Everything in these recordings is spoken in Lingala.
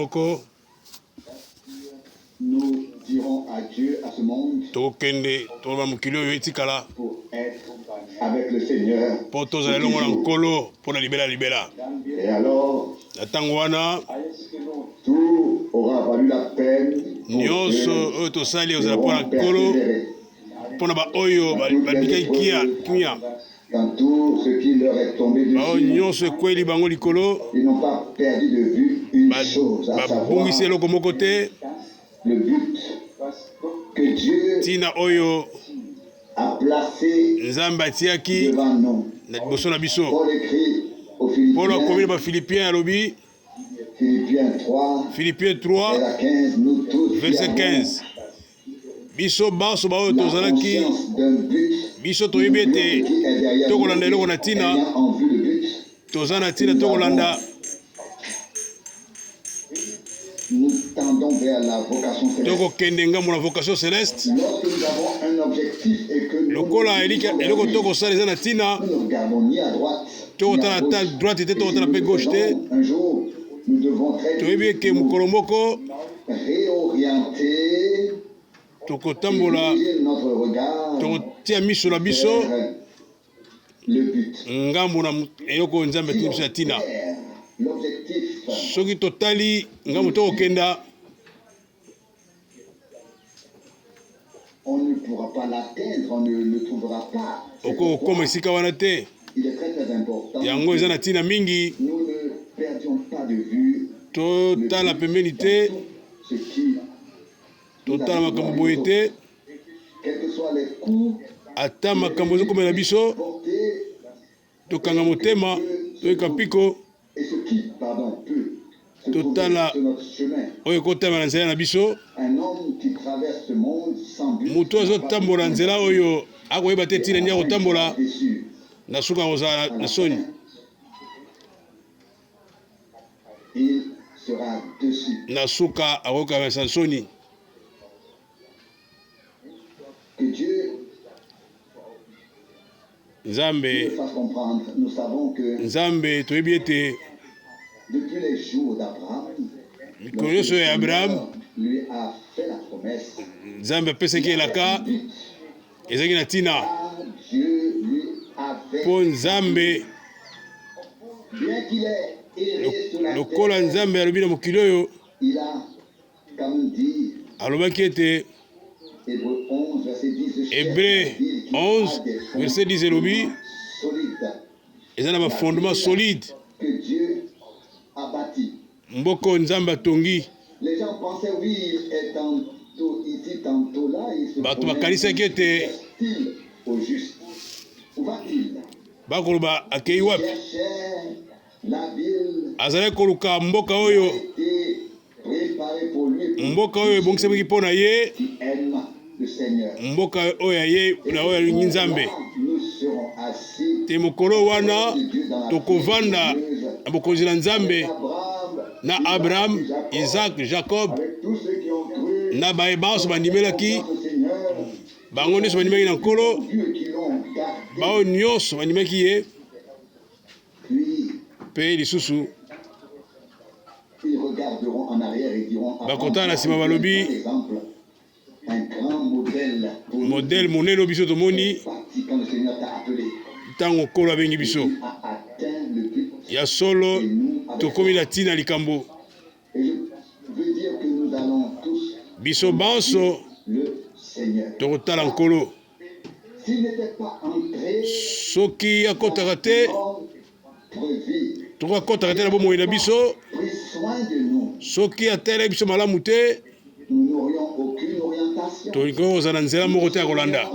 moko tokokende toloba mokili oyo etikala mpo tozala elongo na Nkolo mpo na libela libela. Na ntango wana nyonso oyo tosali ozala mpo na Nkolo, mpo na baoyo babikaki kimia. Baoyo nyonso ekweli bango likolo babungisi eloko moko te. Ntina oyo Nzambe atiaki na liboso na biso. Polo akomi na Bafilipien, alobi Philippiens 3 verset 15 biso banso baoyo tozalaki biso toyebi ete tokolanda eloko na ntina toza na ntina tokolanda tokokende ngambo na vocation celeste lokola eloko tokosala eza na ntina tokotala ata droite te tokotala mpe gauche te toyebi eke mokolo moko tokotambola tokotia miso na biso ngambo na eloko oyo Nzambe atindi biso ya ntina. Soki totali ngambo tokokenda, okoki kokoma esika wana te. Yango eza na ntina mingi, totala pembeni te, totala makambo boye te. Ata makambo ezokomela biso, tokanga motema, toyeka mpiko, totala oyo ekotama na nzela na biso. Moto azotambola nzela oyo akoyeba te ntina nini akotambola, na suka akozala na soni. Na suka akoyoka nsoni. Nzambe, Nzambe, toyebi ete mikolo nyonso ya Abraham, Nzambe apesaki elaka, ezalaki na ntina mpo Nzambe, lokola Nzambe alobi na mokili oyo Alobaki ete Hebreu 11 verset 10 elobi eza na bafondement solide, mboka oyo Nzambe atongi. Bato bakanisaki ete bakoloba akei wapi? Azalaki koluka mboka oyo mboka oyo ebongisamaki mpo na ye, mboka oyo ya ye na oyo alingi Nzambe. Te mokolo wana tokovanda na bokonzi na Nzambe na Abraham, Isaac, Jacob na baye banso bandimelaki bango nyonso bandimaki na Nkolo, baoyo nyonso bandimaki ye Mpe lisusu, bakotala na nsima balobi, Modele monene oyo biso tomoni ntango Nkolo abengi biso. Ya solo, tokomi na ntina likambo. Biso banso tokotala Nkolo. Soki akotaka te, tokoki akotaka te na bomoi na biso. Soki atalaki biso malamu te, tolingaki kozala na nzela moko te ya kolanda,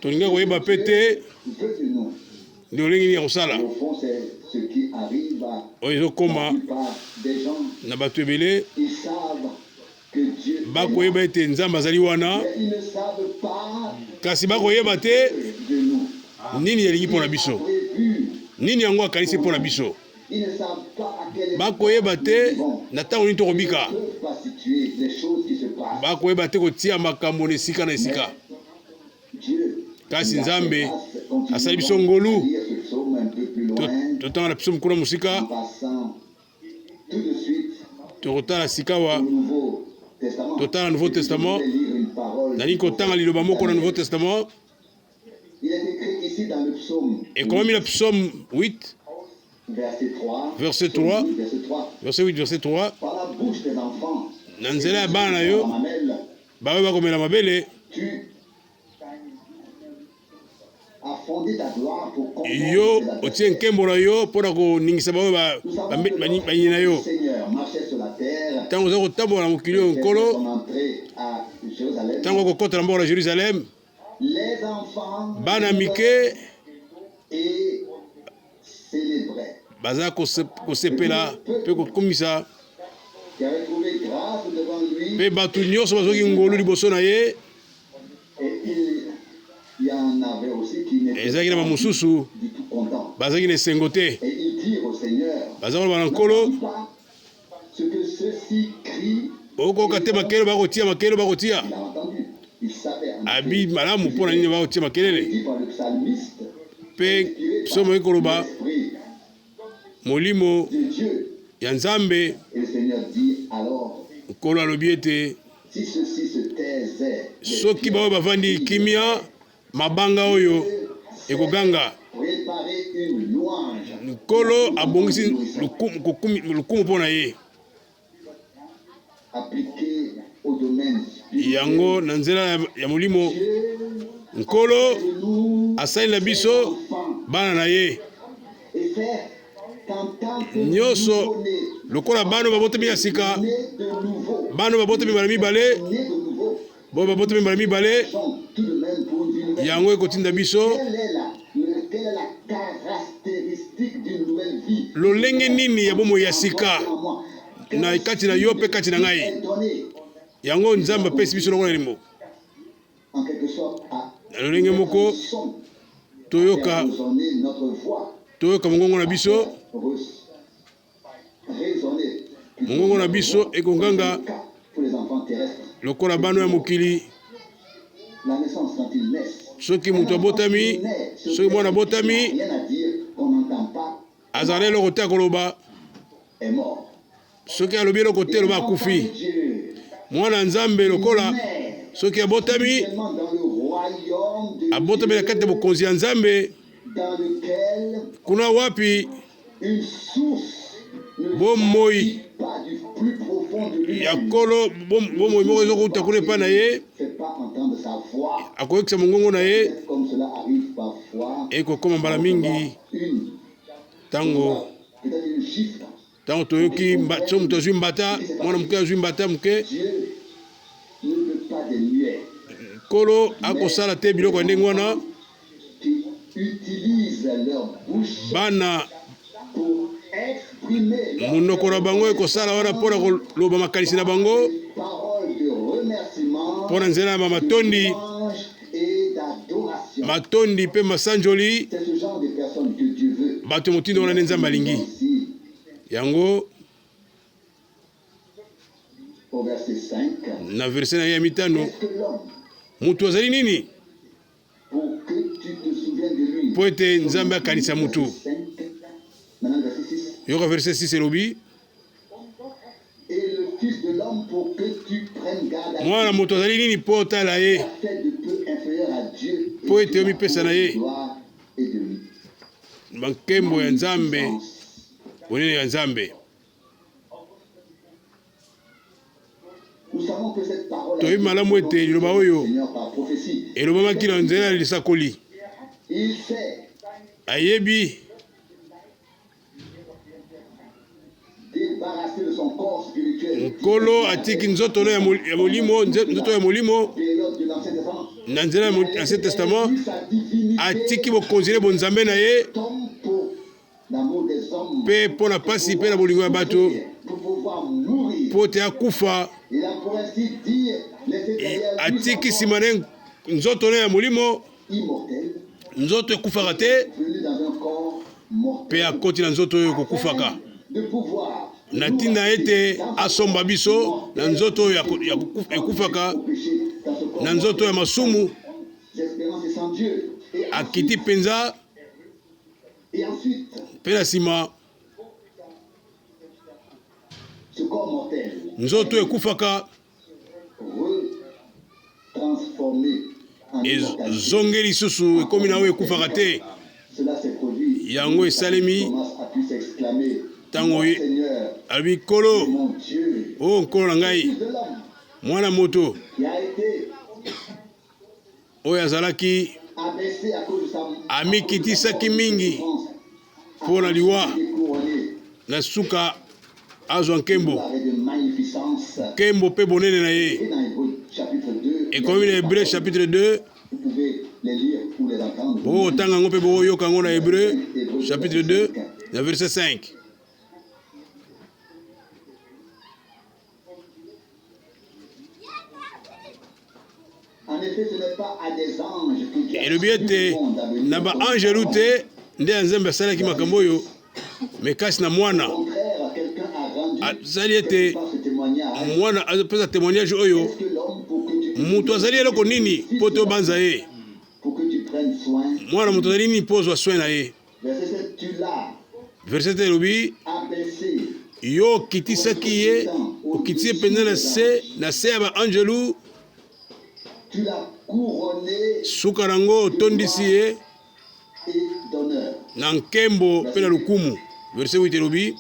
tolingaki koyeba mpe te nde lolenge nini ya kosala. Oyo ezokoma na bato ebele Bakoyeba ete Nzambe azali wana, kasi bakoyeba te nini alingi mpo na biso, nini yango akanisi mpo na biso. Bakoyeba te na ntango nini tokobika, bakoyeba te kotia makambo na esika na esika. Kasi Nzambe asali biso ngolu. Totanga na biso mokuna mosika. Tokotala sikawa, totala Nouveau Testament. Nalingi kotanga liloba moko na Nouveau Testament. Ekomami na Psaume 8, verset 3, verset 8, verset 3. Na nzela ya bana na yo baoyo bakomela mabele, yo otie nkembo na yo mpo na koningisa baoyo bayini na yo. Ntango oza kotambola na mokili oyo, Nkolo, ntango okokota na mboka na Jerusalem, bana mike baza kosepela mpe kokumisa, mpe bato nyonso bazwaki ngolu liboso na ye. Ezalaki na bamosusu bazalaki na esengo te, baza koloba na Nkolo, okoka te makelele bakotia, makelele bakotia. Abi malamu mpo na nini bakotia makelele? Mpe psaume ekoki koloba molimo ya Nzambe. Nkolo alobi ete soki baoyo bavandi kimia, mabanga oyo ekoganga. Nkolo abongisi lokumu mpo na ye. Yango na nzela ya molimo, Nkolo asali na biso bana na ye nyonso lokola bana babotami ya sika, bana babotami mbala mibale, bo babotami mbala mibale. Yango ekotinda biso lolenge nini ya bomoi ya sika na kati na yo mpe kati na ngai. Yango Nzambe apesi biso lokola elembo. Na lolenge moko toyoka toyoka mongongo na biso, mongongo na biso ekonganga lokola bano ya mokili. Soki moto abotami, soki mwana abotami, azala eloko te akoloba. Soki alobi eloko te, eloba akufi. Mwana ya Nzambe lokola soki abotami, abotami na kati ya bokonzi ya Nzambe, kuna wapi bomoi ya Nkolo, bomoi moko ezokouta kuna epai na ye, akoyokisa mongongo na ye. Ekokoma mbala mingi ntango ntango toyoki so moto azwi mbata, mwana moke azwi mbata moke. Nkolo akosala te biloko ya ndenge wana. Bana, monoko na bango ekosala wana mpo na koloba makanisi na bango mpo na nzela ya matondi, matondi mpe masanjoli. Bato motindo wana nde Nzambe alingi yango. Na verse na ye ya mitano, moto azali nini mpo ete Nzambe akanisa moto? Yoka verse 6 elobi: Mwana moto azali nini mpo otala ye, mpo ete omipesa na ye bankembo ya Nzambe, bonene ya Nzambe? Toyebi malamu ete liloba oyo elobamaki na nzela ya lisakoli. Ayebi Nkolo atiki nzoto ya molimo, nzoto ya molimo na nzela ya Ancien Testament, atiki bokonzi ne bonzambe na ye mpe mpo na mpasi mpe na bolingo ya bato, mpo te akufa. Atiki nsima na nzoto na ya molimo, nzoto ekufaka te, mpe akoti na nzoto oyo ekokufaka, na ntina ete asomba biso na nzoto oyo ekufaka, na nzoto ya masumu. Akiti mpenza, mpe na nsima Nzoto ekufaka ezongi lisusu, ekomi na oyo ekufaka te. Yango esalemi ntango alobi, Nkolo, o Nkolo na ngai, mwana moto oyo azalaki amikitisaki mingi mpo na liwa, na suka azwa nkembo, nkembo mpe bonene na ye. Ekomi na Hebreu chapitre 2, bokotanga yango mpe bokoyoka yango na Hebreu chapitre 2 na verset 5. Elobi ete na baangelu te nde ya Nzambe asalaki makambo oyo, me kasi na mwana asali ete mwana apesa témoignage oyo. Moto azali eloko nini mpo tobanza ye? Mwana moto azali nini mpo ozwa soin na ye? Verset elobi, yo okitisaki ye, okitisi ye mpenza na se, na se ya baangelu, suka na yango otondisi ye na nkembo mpe na lokumu. Verset 8 elobi,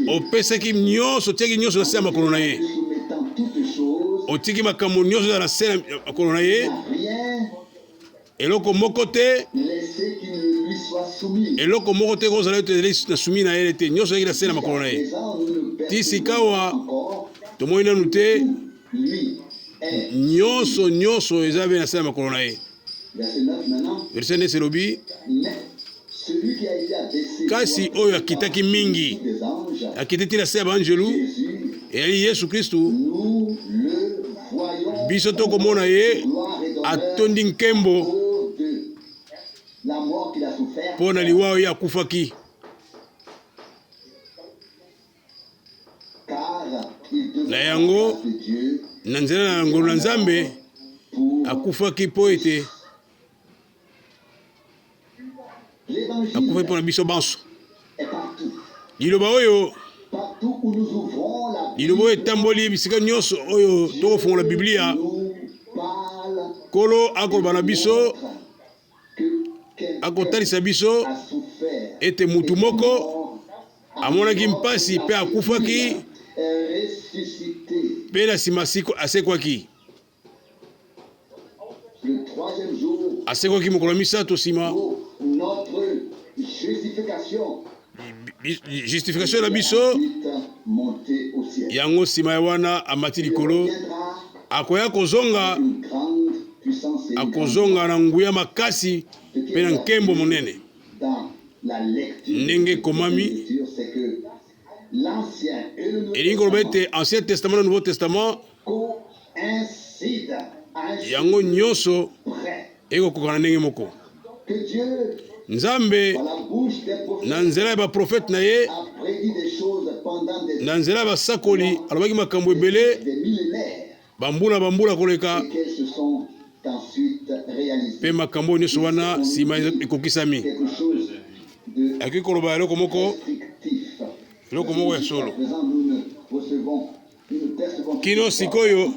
opesaki nyonso, otiaki nyonso na se ya makolo na ye, otiki makambo nyonso eza na se ya makolo na ye, eloko moko te, eloko moko te kozala ete ezali na sumi na ye te, nyonso ezalaki na se na makolo na ye. Ti sikawa tomoni nanu te nyonso, nyonso eza be na se na makolo na ye. Verset 9 elobi, kasi oyo akitaki mingi, akiti ti na se ya baanjelu, eyali Yesu Kristu. Biso tokomona ye atondi nkembo mpo na liwa oyo akufaki. Na yango, na nzela na ngolu na Nzambe, akufaki mpo ete akufaki mpo na biso banso. Liloba oyo, liloba oyo etamboli bisika nyonso oyo tokofungola Biblia, Nkolo akoloba na biso, akotalisa biso ete mutu moko amonaki mpasi mpe akufaki mpe na nsima asekwaki. Asekwaki mokolo ya misato nsima. Justification na biso yango nsima ya wana amati likolo, akoya kozonga, akozonga na nguya makasi mpe na nkembo monene. Ndenge ekomami, elingi koloba ete Ancien Testament na Nouveau Testament yango nyonso ekokokana ndenge moko. Nzambe na nzela ya baprofete na ye, na nzela ya basakoli, alobaki makambo ebele bambula bambula koleka, mpe makambo oyo nyonso wana nsima ekokisami. Akoki koloba eloko moko, eloko moko ya solo. Kino sikoyo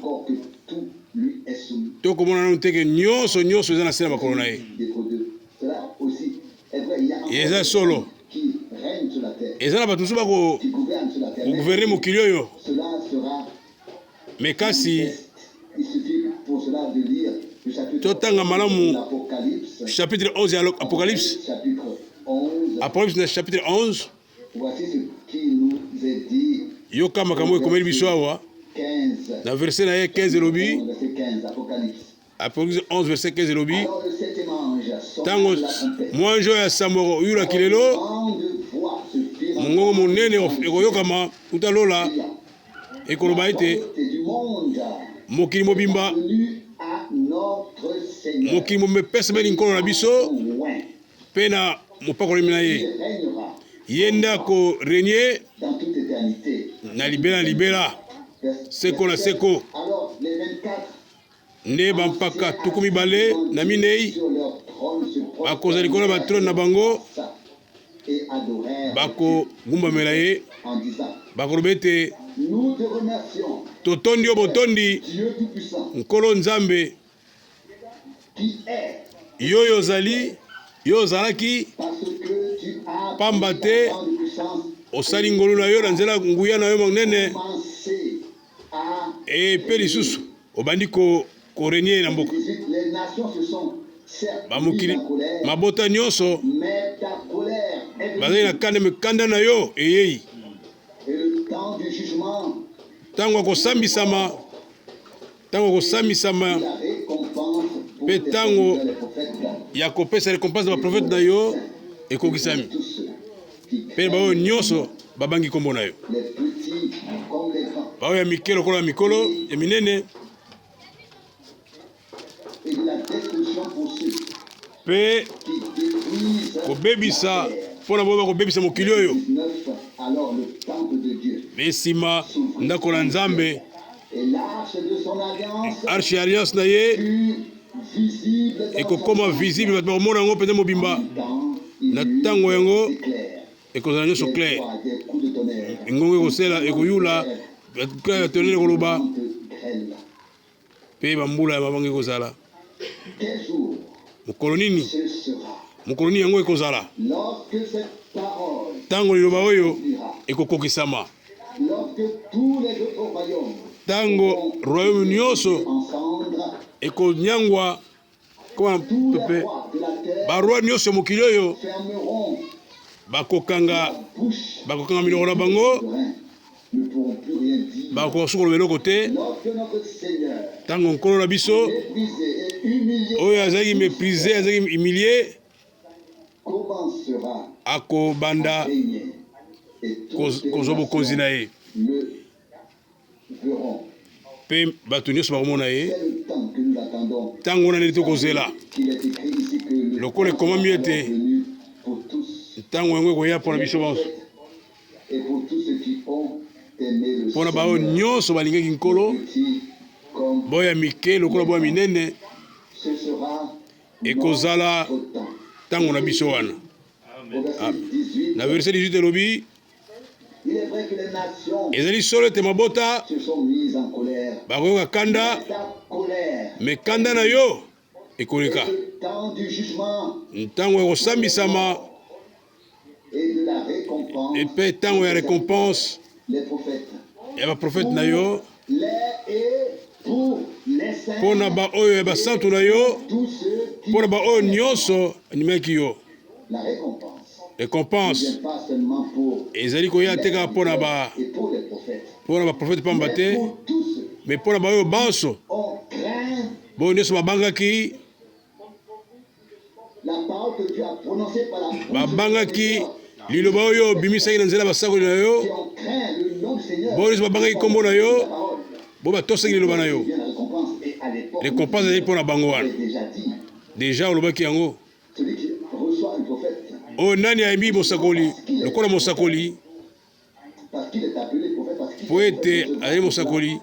tokomona nanu te ke nyonso nyonso eza na se na makolo na ye. Eza solo, eza na bato mosusu bakogouverne mokili oyo, me kasi totanga malamu chapitre 11 ya Apocalypse. Apocalypse na chapitre 11, yoka makambo ekomeli biso awa na verset na ye 15. Elobi, Apocalypse 11 verset 15 elobi, ntango mwanjo ya sambo oyulaki lelo, mongongo monene ekoyokama uta lola, ekoloba ete mokili mobimba, mokili mobimba epesameli Nkolo na biso mpe na mopakolami na ye, ye nde akorenye na libela na libela, seko na seko. Nde bampaka 24 bakozala likolo ya batrone na bango. Bakogumbamela ye, bakoloba ete, Totondi yo botondi, Nkolo Nzambe, yo oyo ozali, yo ozalaki, pamba te osali ngolu na yo na nzela nguya na yo monene, mpe lisusu obandi ko korenye na mboka bamokili mabota nyonso bazali na kanda mikanda na yo eyei ntango ya kosambisama ntango ya kosambisama mpe ntango ya kopesa rekompanse na baprofete na yo ekokisami mpe baoyo nyonso babangi nkombo na yo baoyo ya mike lokola ya mikolo ya minene mpe kobebisa mpo na boyo bakobebisa mokili oyo mpe nsima ndako na nzambe arche ya alliance na ye ekokoma visible bato bakomona yango mpenza mobimba na ntango yango ekozala nyonso clair ngongo ekosela ekoyula clair ya tonene ekoloba mpe bambula ya mabanga ekozala mokolo nini mokolo nini yango ekozala ntango liloba oyo ekokokisama ntango royaume nyonso ekonyangwa koma pepe baroi nyonso ya mokili oyo bakokanga bakokanga minoko na bango bakoka soki koloba eloko te ntango nkolo na biso oyo azalaki méprise azalaki humilie akobanda kozwa bokonzi na ye mpe bato nyonso bakomona ye ntango wana nde tokozela lokola ekomami ete ntango yango ekoya mpo na biso banso mpo na baoyo nyonso balingaki nkolo boyo ya mike lokola boyo ya minene ekozala ntango na biso wana na verset 18 elobi Ezali solo ete mabota bakoyoka kanda, me kanda na yo ekoleka ntango ya kosambisama mpe ntango ya rekompense ya baprofete na yo mpo na baoyo ya basantu na yo mpo na baoyo nyonso andimaki yo Recompense ezali koya te kaka mpo na ba mpo na baprofete pamba te, me mpo na baoyo banso boyo nyonso babangaki babangaki liloba oyo obimisaki na nzela basakoli na yo boyo nyonso babangaki nkombo na yo bo batosaki liloba na yo rekompanse ezali mpo na bango wana deja olobaki yango Oyo nani ayembi mosakoli lokola mosakoli mpo ete azali mosakoli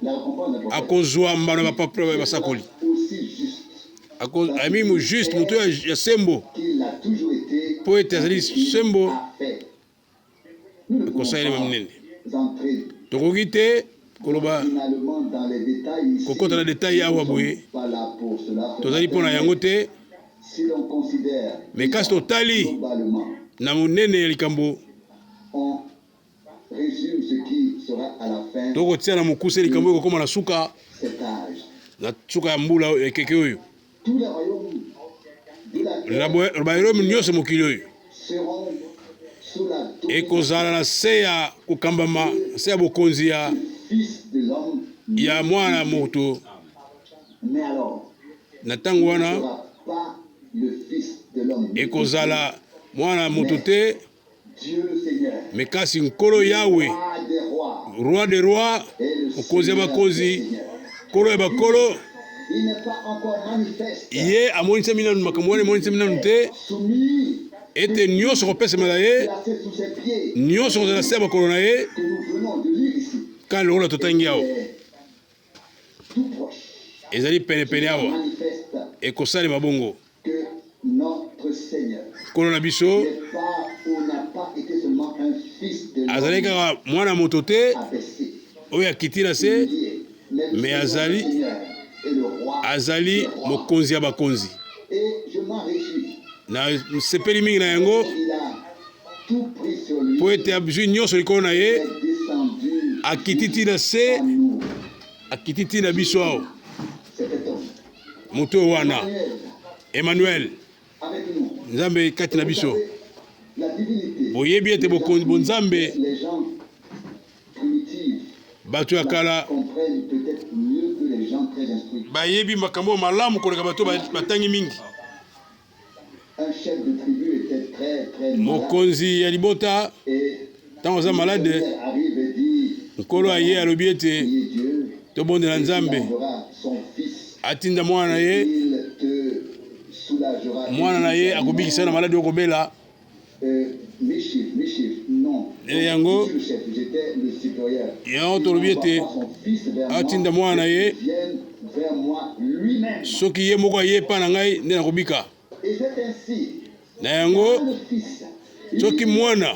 akozwa mbano ya basakoli ayembi mo juste moto ya sembo mpo ete azali sembo ekosalelema minene tokoki te koloba kokota na detail awa boye tozali mpo na yango te me kasi totali na monene ya likambo tokotia na mokuse likambo ekokoma na suka na suka ya mbula ekeke oyo Baroyaume nyonso mokili oyo ekozala na se ya kokambama, na se ya bokonzi ya, ya mwana moto. Na ntango wana ekozala mwana moto te, me kasi Nkolo Yawe, roi de roi, mokonzi ya bakonzi, nkolo ya bakolo. Ye amonisami nanu makambo wana emonisami nanu te ete nyonso kopesamela ye, nyonso kozala se ya makolo na ye, kaka lokola totangi awa ezali penepene awa ekosalema bongo. Nkolo na biso Azalaki kaka mwana moto te oyo akiti na se, me azali azali mokonzi ya bakonzi. Nasepeli mingi na yango mpo ete azwi nyonso likolo na ye, akiti ti na se, akiti ti na biso awa. Moto oyo wana Emmanuel, Nzambe kati na biso. Boyebi ete bokonzi bonzambe bato ya kala bayebi makambo malamu koleka bato batangi mingi. Mokonzi ya libota ntango aza malade, Nkolo aye alobi ete tobondela Nzambe atinda mwana na ye, mwana na ye akobikisa na maladi okobela. Yango yango tolobi ete atinda mwana na ye, soki ye moko aye epai na ngai nde nakobika. Na yango soki mwana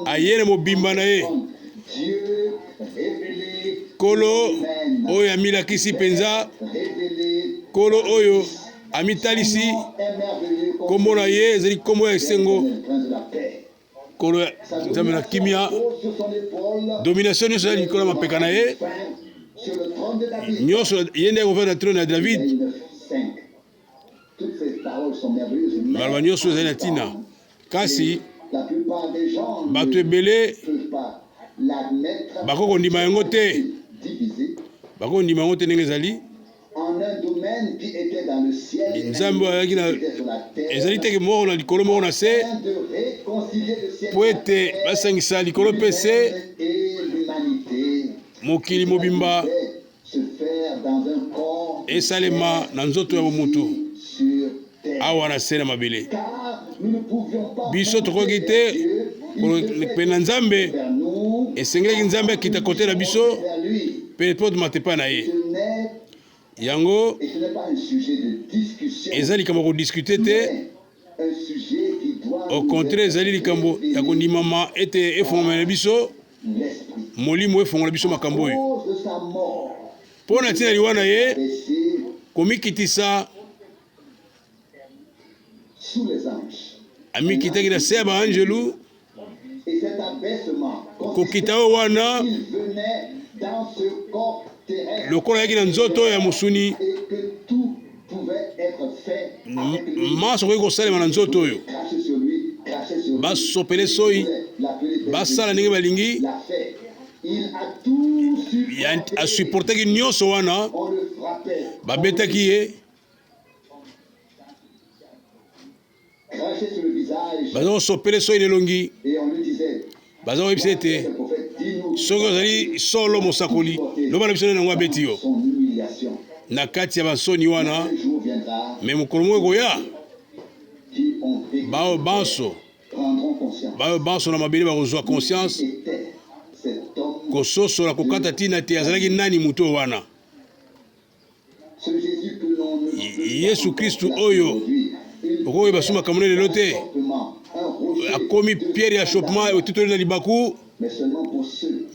aye na mobimba na ye, Nkolo oyo amilakisi mpenza, Nkolo oyo amitalisi, nkombo na ye ezali nkombo ya esengo, Nkolo Nzambe na kimia, domination nyonso ezali likolo ya mapeka na ye, nyonso ye nde akovanda na trone ya David. Maloba nyonso ezali na ntina, kasi bato ebele bakoki kondima yango te, bakoki kondima yango te ndenge ezali. Nzambe azalaki na ezali teke moko na likolo moko na se, mpo ete basangisa likolo mpe se, mokili mobimba esalema na nzoto ya bomoto awa na se na mabele. Biso tokoki te pene na Nzambe, esengelaki Nzambe akita kote na biso mpe mpo tomata epai na ye. Yango eza likambo ya kodiskute te, au contraire ezali likambo ya kondimama ete efongwama na biso molimo efongola biso makambo oyo mpo na ntina liwa na ye komikitisa amikitaki na se ya baanjelu kokita oyo wana lokola ayaki na nzoto ya mosuni manso okoki kosalema na nzoto oyo basopele soi basala ndenge balingi asupportaki nyonso wana babetaki ye baza kosopele soi na elongi baza koyebisa ete soki ozali solo mosakoli loba na biso nani yango abeti yo na kati ya bansoni wana me mokolo moko ekoya baoyo banso baoyo banso na mabele bakozwa conscience kososola kokata ntina te azalaki nani moto wana Yesu Kristu oyo okoyeba su makambo na lelo te akomi pierre ya chopement otutoli na libaku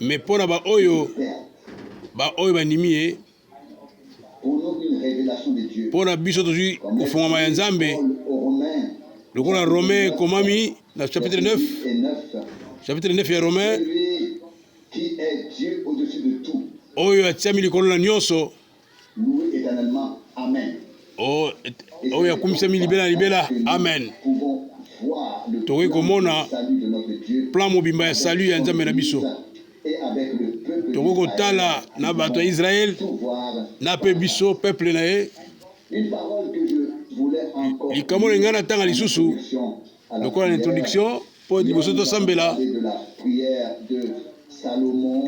me mpo na baoyo baoyo bandimi ye mpo na biso tozwi kofungwama ya Nzambe lokola Romain ekomami na chapitre 9 chapitre 9 ya Romain oyo atiami likolo na nyonso oyo akumisami libela na libela amen tokoki komona plan mobimba ya salut ya nzambe na biso tokoki kotala na bato ya israele na mpe biso peuple na ye likambo na ngai natanga lisusu lokola na introduction mpo liboso tosambela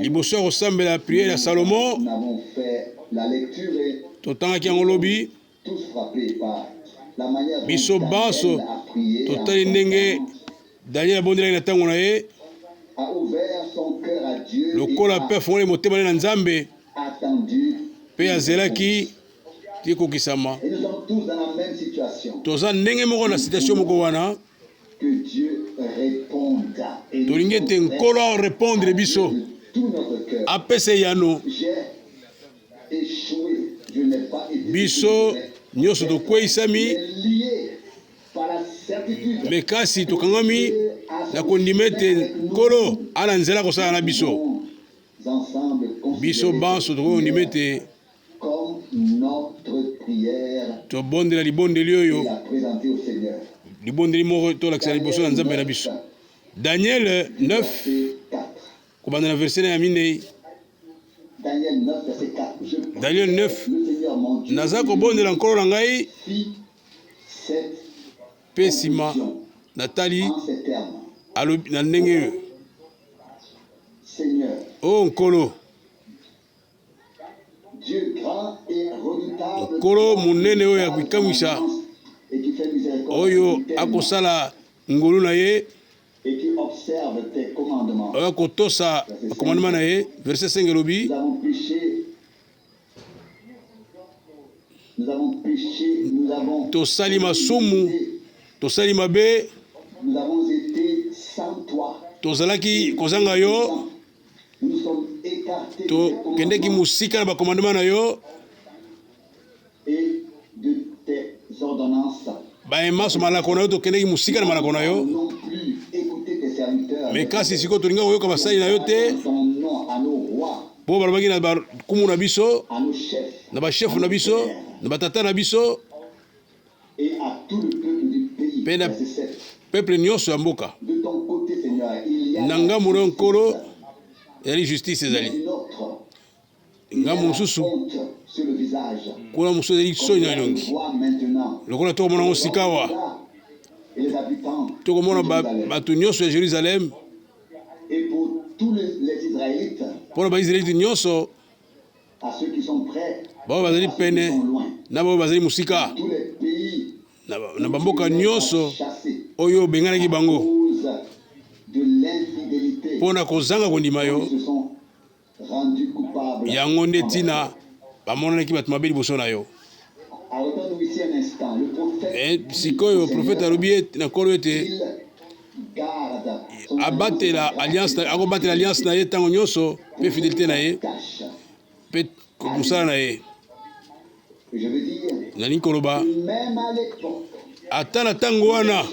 liboso ya kosambela priere ya Salomo totangaki yango lobi biso banso totali ndenge Daniel abondelaki na ntango na ye lokola mpe afungoli motema na ye na Nzambe mpe azelaki ekokisama. Toza ndenge moko na situation moko wana. Tolingi ete Nkolo a repondre biso, apesa eyano. Biso nyonso tokweyisami, me kasi tokangami na kondima ete Nkolo ana nzela kosala na biso. Biso banso tokoki kondima ete tobondela libondeli oyo, libondeli moko tolakisa liboso na Nzambe na biso. Daniel 9 kobanda na verset ya minei. Daniel 9, naza kobondela Nkolo na ngai mpe nsima natali alobi na ndenge oyo, o Nkolo, Nkolo monene oyo ya kokamwisa, oyo akosala ngolu na ye, oyo akotosa bakomandema na ye. Verset 5 elobi, tosali masumu, tosali mabe, tozalaki kozanga yo, tokendeki mosika na bakomandema na yo, baye manso malako na yo, tokendeki mosika na malako na yo. Me kasi sikoyo tolinga koyoka basali na yo te, mpo balobaki na bakumu na biso, na bashefu na biso, na batata na biso, mpe na peuple nyonso ya mboka. Na ngambo na yo, Nkolo, ezali justice, ezali ngambo mosusu kuna mosusu ezali soni na elongi, lokola tokomona yango sikawa. Tokomona bato nyonso ya Jerusalem, mpo na Baisraelite nyonso, baoyo bazali pene na baoyo bazali mosika, na bamboka nyonso oyo obenganaki bango mpo na kozanga kondima yo. Yango nde ntina bamonanaki bato mabe liboso na yo. E, sikoyo profete alobi na Nkolo ete abatela alliance, akobatela alliance na ye ntango nyonso, mpe fidelite na ye mpe mosala na ye. Nalingi koloba, ata na ntango wana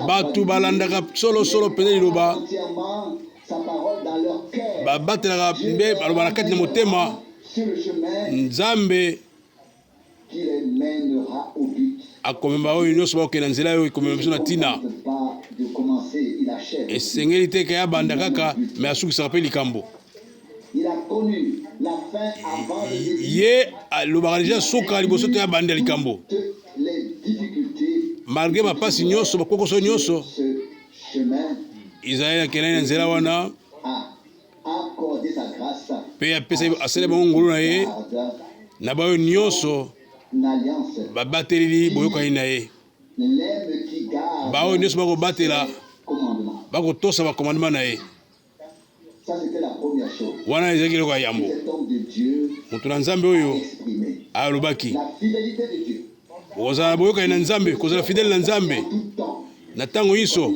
bato balandaka solosolo mpenza liloba, babatelaka mpe baloba na kati na motema, Nzambe akomema oyo nyonso bakokende na nzela oyo ekomema biso na ntina. Esengeli te ke abanda kaka, me asukisaka mpe likambo. Ye alobaka deja suka liboso te abanda likambo. Malgre bapasi nyonso, bakokoso nyonso, Israele akendaki na nzela wana mpe apesa asali bango ngolu na ye na baoyo nyonso babateleli boyokani na ye. Baoyo nyonso bakobatela, bakotosa bakomandema na ye. Wana ezalaki eloko ya yambo moto na Nzambe oyo alobaki kozala na boyokani na Nzambe, kozala fidèle na Nzambe na ntango inso,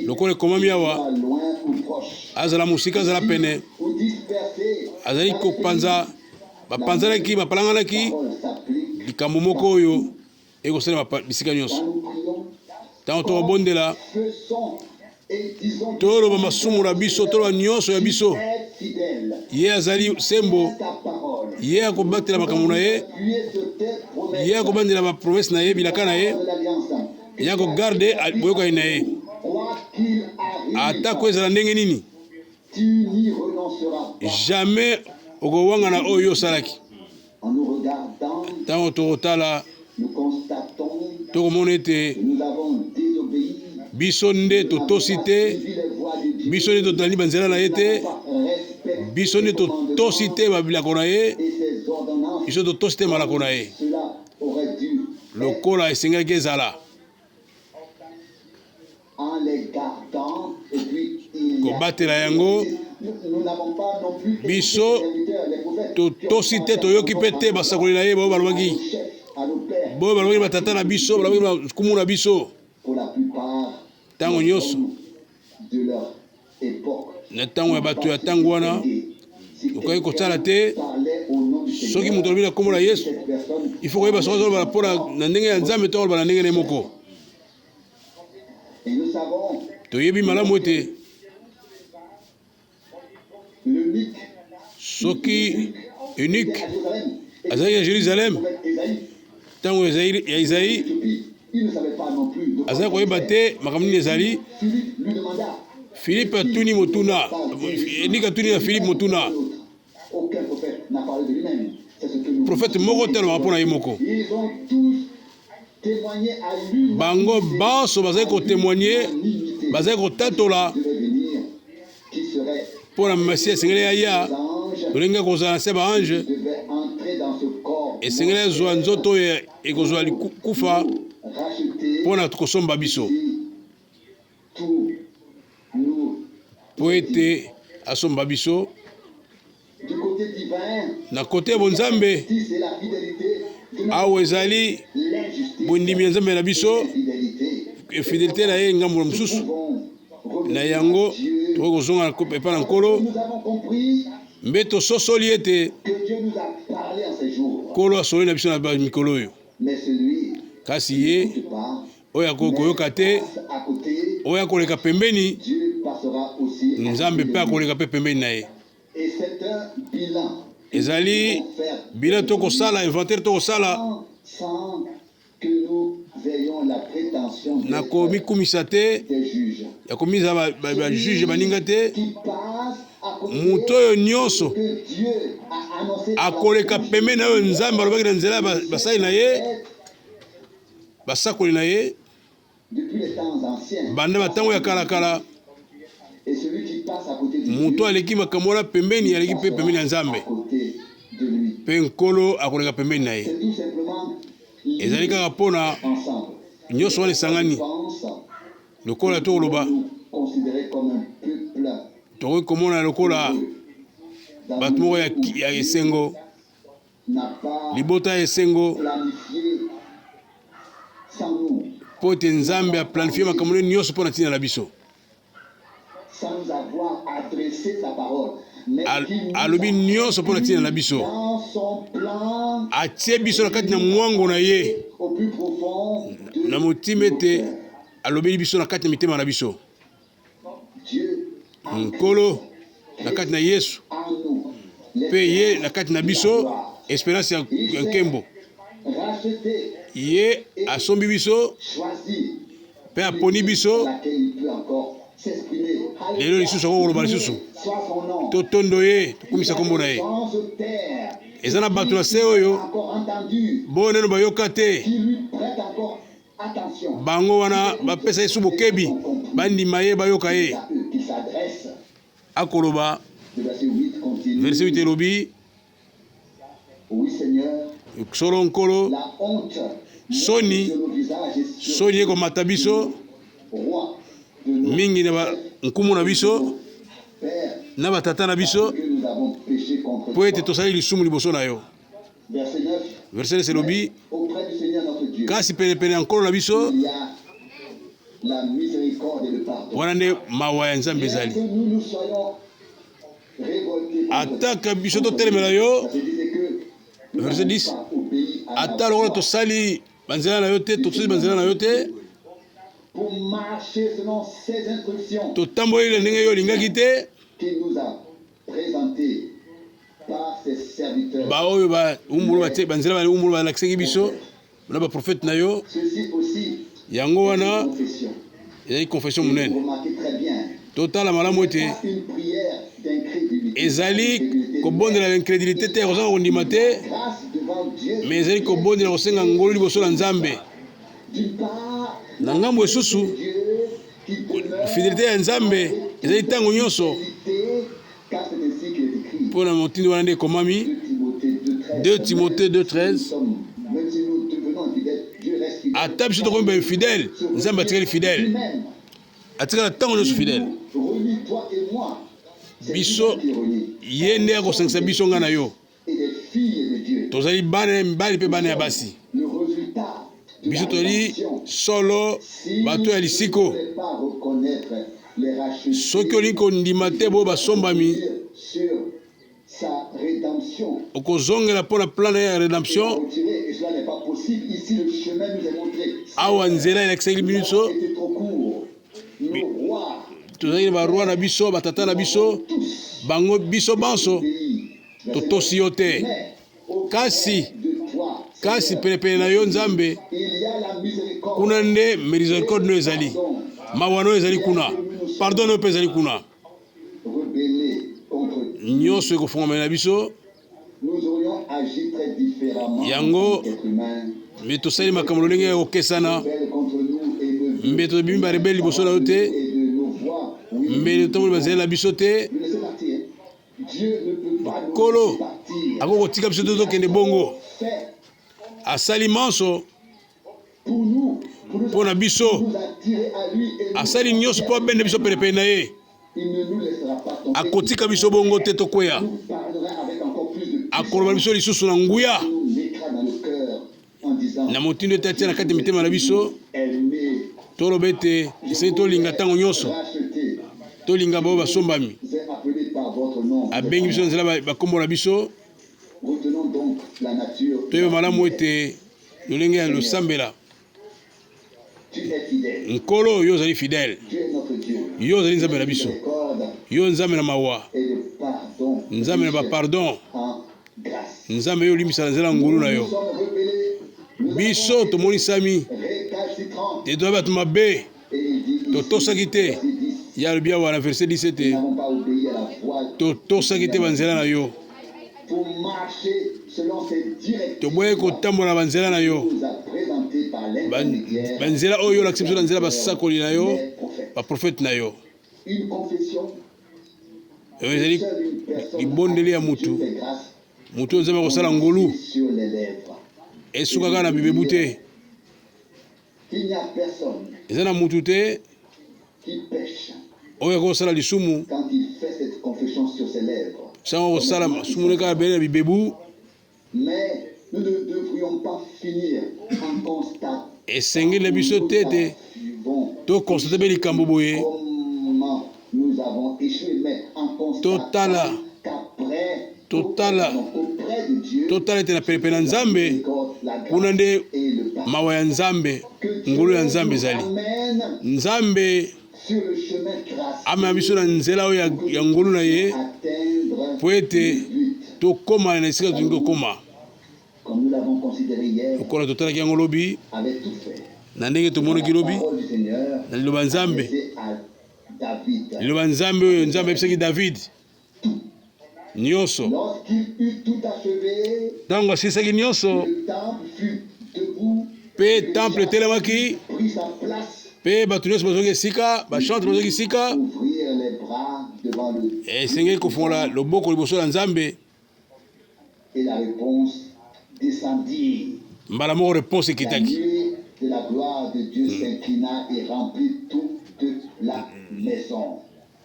lokola ekomami awa, azala mosika, azala pene, azali kopanza, bapanzanaki, bapalanganaki, likambo moko oyo ekosalema bisika nyonso. Ntango tokobondela, toloba masumu na biso, toloba nyonso ya biso. Ye azali sembo, ye akobatela makambo na ye, ye akobandela bapromese na ye, bilaka na ye, ye akogarde boyokani na ye, atako ezala ndenge nini. Jamais okowangana oyo yo osalaki. Ntango tokotala, tokomona ete biso nde totosi te, biso nde totali banzela na ye te, biso nde totosi te babilako na ye, biso totosi te malako na ye lokola esengelaki ezala. Kobatela yango, biso totosi te, toyoki mpe te basakoli na ye baoyo balobaki, boyo balobaki batata na biso, balobaki bakumu na biso. Ntango nyonso na ntango ya bato ya ntango wana, okoki kosala te. Soki moto alobi na nkombo na Yesu, il faut koyeba soki azoloba mpo na ndenge ya Nzambe to akoloba na ndenge na ye moko. Toyebi malamu ete soki eunuque azalaki na Jerusalem ntango ya Isaïe, azalaki koyeba te makambo nini ezali. Philippe atuni motuna, eunuque atuni na Philippe motuna. Prophète moko te alobaka mpo na ye moko. Bango banso bazali kotemoigne, bazali kotatola mpo na Masiya esengeli aya, lolenge kozala na se baange, esengeli azwa nzoto oyo ekozwa kufa mpo na kosomba biso, mpo ete asomba biso na kote ya bonzambe. Awa ezali bondimi ya Nzambe na biso, fidelite na ye ngambo na mosusu. Na yango tokoki kozonga epai na Nkolo, mbe tososoli ete Nkolo asololi na biso na mikolo oyo. Kasi ye oyo akoki koyoka te, oyo akoleka pembeni, Nzambe mpe akoleka mpe pembeni na ye. Ezali bilan tokosala, inventaire tokosala, na komikumisa te, ya komisa bajuge baninga te. Moto oyo nyonso akoleka pembeni na oyo Nzambe alobaki na nzela ya basali na ye, basakoli na ye, banda batango ya kalakala, moto aleki makambo wana pembeni, aleki mpe pembeni ya Nzambe, mpe Nkolo akoleka pembeni na ye. Ezali kaka mpona nyonso wana esangani, lokola tokoloba, tokoki komona lokola bato moko ya esengo, libota ya esengo, mpo ete Nzambe aplanifie makambo nde nyonso mpo na ntina na biso. Alobi nyonso mpo na ntina na biso, atie biso na kati na mwango na ye na motima, ete alobeli biso na kati na mitema na biso. Nkolo na kati na Yesu mpe ye na kati na biso, esperance ya nkembo. Ye asombi biso mpe aponi biso. Lelo lisusu akoki koloba lisusu. Totondo ye, tokumisa nkombo na ye. Eza na bato na se oyo boyo nano bayoka te. Bango wana bapesa Yesu bokebi, bandima ye, bayoka ye akoloba. Verset 8 elobi: Solo Nkolo, soni, soni ekomata biso mingi na bankumu na biso na batata na biso, mpo ete tosali lisumu liboso na yo. Verset 9 elobi: Kasi penepene ya Nkolo na biso, wana nde mawa ya Nzambe ezali. Ataka biso totelemela yo, verset 10, ata lokola tosali banzela na yo te, tosali banzela na yo te, totamboli na ndenge yo olingaki te, baoyo baumbulu batie banzela baumbulu balakisaki biso na baprofete na yo. Yango wana ezali confession monene. Totala malamu ete ezali kobondela incrédulité te, kozanga kondima te, mais ezali kobondela kosenga ngolu liboso na Nzambe. Na ngambo esusu, fidelité ya Nzambe ezali ntango nyonso, mpo na motindo wana nde ekomami 2 Timothée 2:13: ata biso tokomi bainfidèle, Nzambe atikali fidèle, atikala ntango nyonso fidèle. Biso ye nde akosangisa biso, ngai na yo tozali bana ya mibali mpe bana ya basi. Biso tozali solo bato ya lisiko. Soki olingi kondima te boyo basombami, okozongela mpo na plan na ye ya redemption. Awa nzela elakisaki biso tozalaki na baroi na biso, batata na biso, bango biso banso totosi yo te. Kasi, kasi penepene na yo, Nzambe, kuna nde miséricorde no ezali, mawa no ezali kuna, pardon no mpe ezali kuna. Nyonso ekofungwamela na biso yango, mbe tosali makambo lolenge ya kokesana, mbe tobimi barebele liboso na yo te, mbe totamboli banzela na biso te. Nkolo akoki kotika biso te tokende bongo. Asali manso mpo na biso, asali nyonso mpo abenda biso penepene na ye. Akotika biso bongo te tokweya. Akoloba biso lisusu na nguya na motindo ete atia na kati ya mitema na biso. Toloba ete esengeli tolinga ntango nyonso, tolinga baoyo basombami. Abengi biso na nzela bakombo na biso. Toyeba malamu ete lolenge ya losambela. Nkolo, yo ozali fidèle, yo ozali Nzambe na biso, yo Nzambe na mawa, Nzambe na bapardon, Nzambe yo olimbisa na nzela ngolu na yo. Biso tomonisami te toza bato mabe, totosaki te. Ye alobi awa na verset 10 ete totosaki te banzela na yo, toboyaki kotambola na banzela na yo, banzela oyo olakisi biso na nzela basakoli na yo, baprofete na yo. Oyo ezali libondeli ya mutu, mutu oyo Nzambe akosala ngolu, esuka kaka na bibebu te. Eza na mutu te oyo akoki kosala lisumu sango kosala masumu ne kaka bele na bibebu. Esengeli na biso te ete tokonstate mpe likambo boye, totala totala totala ete na penepene na Nzambe, kuna nde mawa ya Nzambe, ngolu ya Nzambe ezali. Nzambe amema biso na nzela oyo ya ngolu na ye mpo ete tokóma na esika tolingi kokóma. Lokola totalaki yango lobi, na ndenge tomonaki lobi na liloba Nzambe, liloba Nzambe oyo Nzambe ayebisaki David nyonso. Ntango asilisaki nyonso, mpe temple etelemaki, mpe bato nyonso bazwaki esika, bachantre bazwaki esika, esengeli kofungola loboko liboso na Nzambe. Mbala moko reponse ekitaki.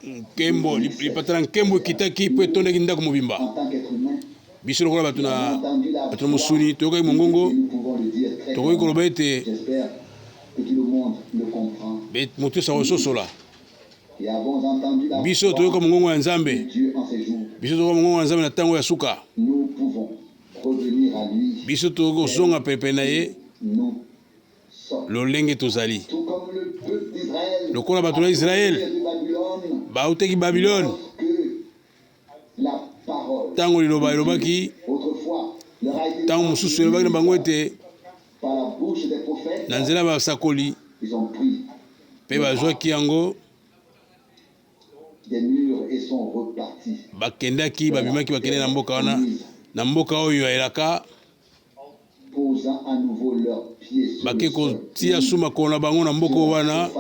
Nkembo, lipata na nkembo ekitaki mpo etondaki ndako mobimba. Biso lokola bato na bato na mosuni toyokaki mongongo, tokoki koloba ete moto nyonso akososola. Biso toyoka mongongo ya Nzambe, biso toyoka mongongo ya Nzambe na ntango ya suka. Biso tokoki kozonga penepene na ye lolenge tozali. Lokola bato na Israele bautaki Babilone, ntango liloba elobaki, ntango mosusu elobaki na bango ete na nzela ya basakoli, mpe bazwaki yango, bakendaki, babimaki, bakendaki na mboka wana, na mboka oyo ya elaka. Bake kotia su makolo na bango na mboka wana,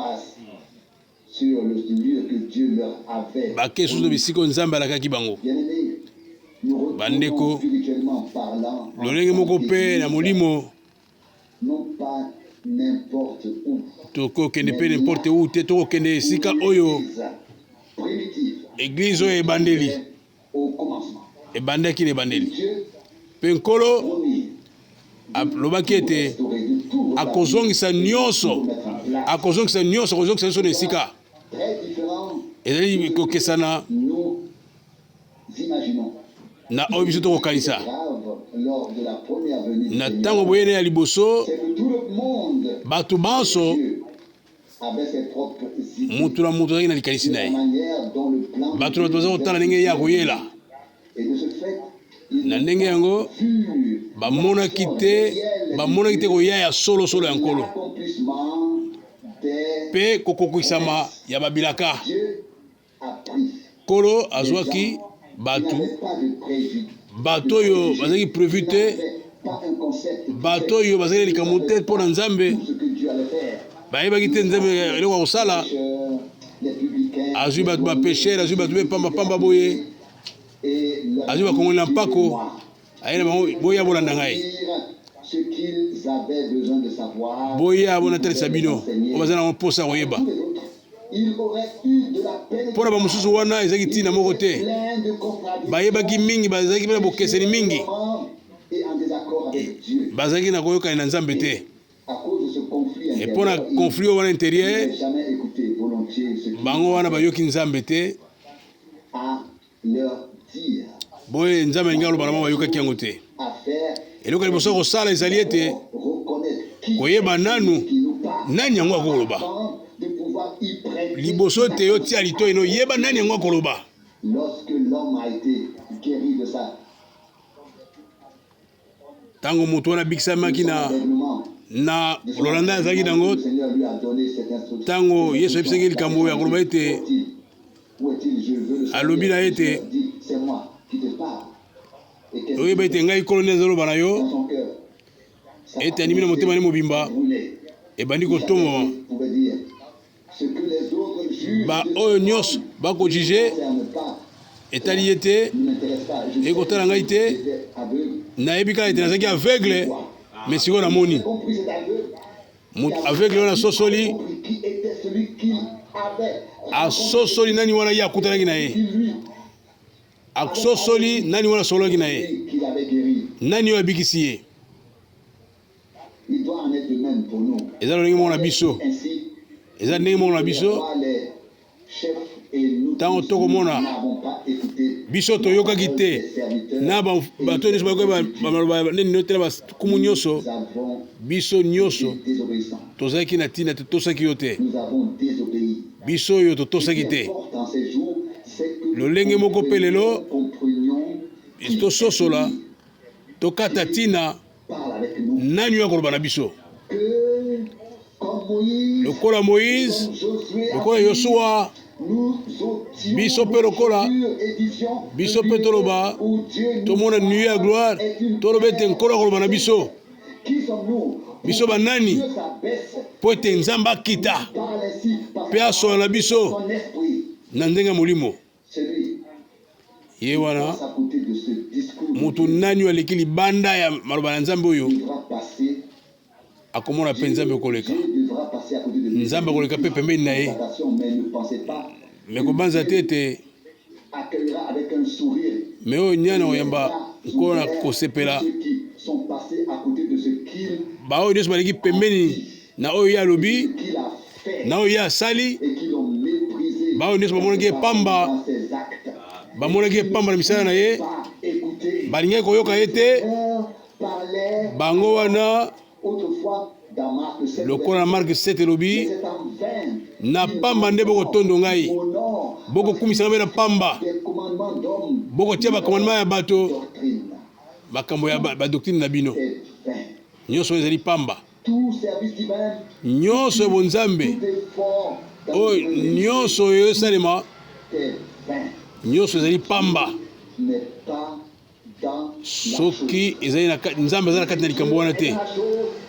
bake susu na bisika oyo Nzambe alakaki bango. Bandeko, lolenge moko mpe na molimo, tokokende mpe n'importe où te, tokokende esika oyo eglize oyo ebandeli ebandaki na ebandeli. Mpe Nkolo alobaki ete Akozongisa nyonso, akozongisa nyonso, akozongisa nyonso na esika. Ezali kokesana na oyo biso tokokanisa. Na ntango boyene ya liboso, bato banso, moto na moto azalaki na likanisi na ye. Bato na bato baza kotala ndenge ye akoyela. Na ndenge yango bamonaki te, bamonaki te koya ya solosolo ya Nkolo mpe kokokisama ya babilaka. Nkolo azwaki bato, bato oyo bazalaki prevu te, bato oyo bazalaki na likambo te mpo na Nzambe, bayebaki te Nzambe eloko ya kosala. Azwi bato bapeshere, azwi bato be pambapamba boye, azwi bakongoli na mpako, aye na bango, boya bolanda ngai, boya bonatalisa bino oyo baza nango mposa ya koyeba. Mpo na bamosusu wana ezalaki ntina moko te, bayebaki mingi, bazalaki mpe na bokeseni mingi, bazalaki na koyokani na Nzambe te. E mpo na conflit oyo wana interieur, bango wana bayoki Nzambe te. Boye Nzambe alingi aloba na bango, bayokaki yango te. Eloko ya liboso ya kosala ezali ete koyeba nanu nani yango akoloba. Liboso ete yo tia litoi no, yeba nani yango akoloba. Ntango moto wana abikisamaki na na lolanda azalaki nango, ntango Yesu ayebisaki likambo oyo akoloba ete alobi na ye ete oyeba ete ngai Nkolo nde nazoloba na yo, ete andimi na motema ne mobimba, ebandi kotombwama. Baoyo nyonso bakojuge etali ye te, ekotala ngai te. Nayebi kaka ete nazalaki aveugle, me sikoyo namoni. Moto aveugle wana asosoli, asosoli nani wana ye akutanaki na ye, asosoli nani wana asololaki na ye, nani oyo abikisi ye. Eza lolenge moko na biso, eza ndenge moko na biso. Ntango tokomona biso toyokaki te na bato nyonso bayoki bamaloba nini te na bakumu nyonso, biso nyonso tozalaki na ntina, totosaki yo te, biso oyo totosaki te. Lolenge moko mpe lelo tososola, tokata ntina nani oyo akoloba na biso lokola Moïse, lokola Yosua, biso mpe lokola biso mpe toloba, tomona nuit ya gloire, toloba ete Nkolo akoloba na biso. Biso banani mpo ete Nzambe akita mpe asola na biso na ndenge ya molimo? Ye wana moto nani oyo aleki libanda ya maloba na Nzambe oyo akomona mpe Nzambe koleka? Nzambe akoleka mpe pembeni na ye. Me kobanza te ete me oyo nyana koyamba Nkolo na kosepela, baoyo nyonso baleki pembeni na oyo ye alobi, na oyo ye asali, baoyo nyonso bamonaki ye pamba, bamonaki ye pamba na misala na ye, balingaki koyoka ye te, bango wana lokola na Mark 7 elobi, na pamba nde bokotondo ngai, bokokumisa ngai na pamba, bokotia bakomandema ya bato, makambo ya badoctrine na bino nyonso ezali pamba. Nyonso ya bonzambe oyo nyonso oyo esalema, nyonso ezali pamba soki ezali na Nzambe aza na kati na likambo wana te.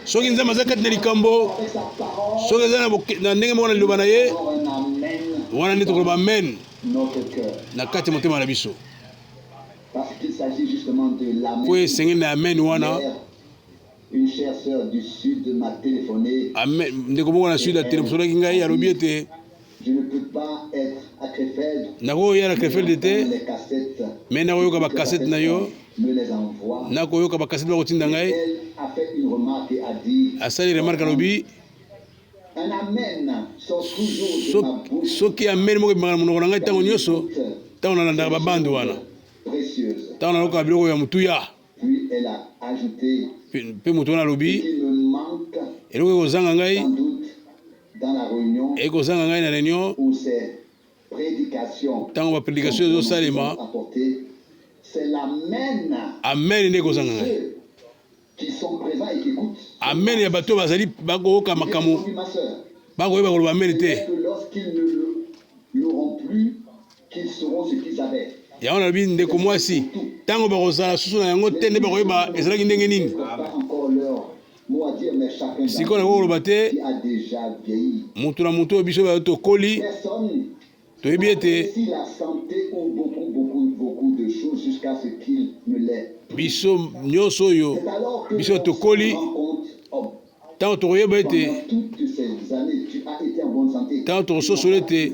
Soki Nzambe aza kati na likambo, soki eza na ndenge moko na liloba na ye, wana nde tokoloba amen na kati ya motema na biso, mpo esengeli na amen wana. Amen. Ndeko moko na sud atelefonaki ngai, alobi ete nakoya na Krefeld te, me nakoyoka bakasete na yo, nakoyoka bakasete bakotinda ngai. Asali remarque, alobi soki amen moko ebimaka na monoko na ngai ntango nyonso, ntango nalandaka babande wana, ntango nayokaka biloko ya motuya. Mpe moto wana alobi, eloko ekozanga ngai, ekozanga ngai na réunion ntango baprédication ezosalema, amen nde ekozanga ngai, amen ya bato bazali bakoyoka makambo, bakoyeba koloba amen te. Yango nalobi, ndeko mwasi, ntango bakozala susu na yango te nde bakoyeba ezalaki ndenge nini. Sikoyo nakoki koloba te, moto na moto oyo biso tokoli toyebi ete biso nyonso oyo biso tokoli, ntango tokoyeba ete, ntango tokososola ete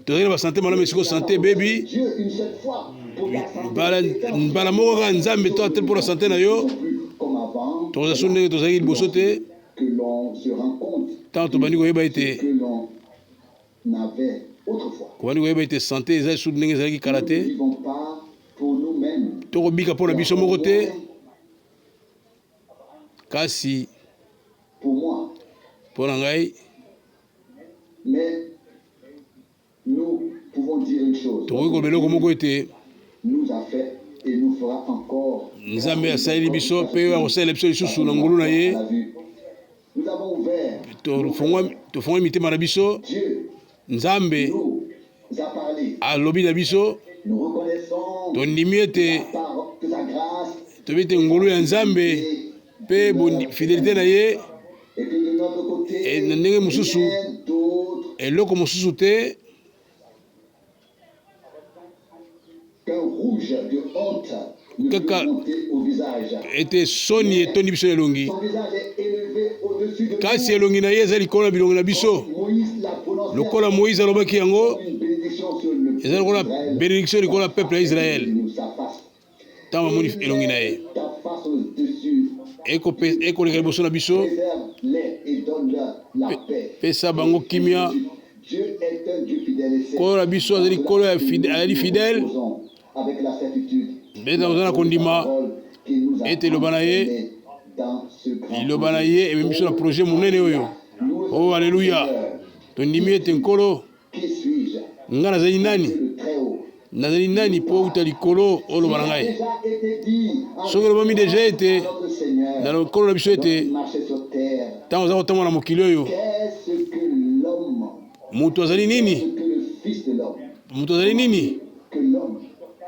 tozali na basanté malamu, esiko santé ebebi mbala moko kaka, Nzambe to ate mpo na santé na yo, tokozala so ndenge tozalaki liboso te. Ntango tobandi koyeba ete, kobandi koyeba ete santé eza lisusu ndenge ezalaki kala te, tokobika mpo na biso moko te, kasi mpo na ngai. Mais nous pouvons dire une chose. Tokoki koloba eloko moko ete Nous a fait et nous fera encore. Nzambe asaleli biso mpe oyo akosalela biso lisusu na ngolu na ye. Nous avons ouvert. Tofungwami mitema na biso. Dieu Nzambe nous a parlé. Alobi na biso. Nous reconnaissons Tondimi ete que sa grâce toyebi ete ngolu ya Nzambe mpe fidélité na ye. Et que de notre côté, E na ndenge mosusu, rien d'autre eloko mosusu te qu'un rouge de honte ne Kaka peut monter au visage. Ete soni etondi biso na elongi. Son visage est élevé au-dessus de Kasi nous. elongi na ye eza likolo na bilongi na biso. Moïse l'a prononcé Lokola Moïse alobaki yango, une bénédiction sur le eza lokola peuple d'Israël. Bénédiction likolo ya peuple ya Israël. Nous, sa face. Ntango bamoni elongi na ye, Ta face au-dessus. Ekoleka liboso na biso. Préserve-les et donne-leur la paix. Pesa bango kimia. Dieu est un Dieu fidèle et saint. Nkolo na biso azali Nkolo ya azali fidèle. Avec la certitude Mpe toza na kondima ete liloba na ye, liloba na ye ememi biso na projet monene oyo. Oh, alleluya! Tondimi ete Nkolo, Qui suis-je? Ngai nazali nani? Le Très-Haut. Nazali nani mpo outa likolo oloba na ngai? Déjà été dit en Soki elobami déjà ete notre Seigneur na Nkolo na biso ete marchait sur terre. Ntango aza kotambola na mokili oyo, Qu'est-ce que l'homme? Moto azali nini? Que le Fils de l'homme? Moto azali nini? Que l'homme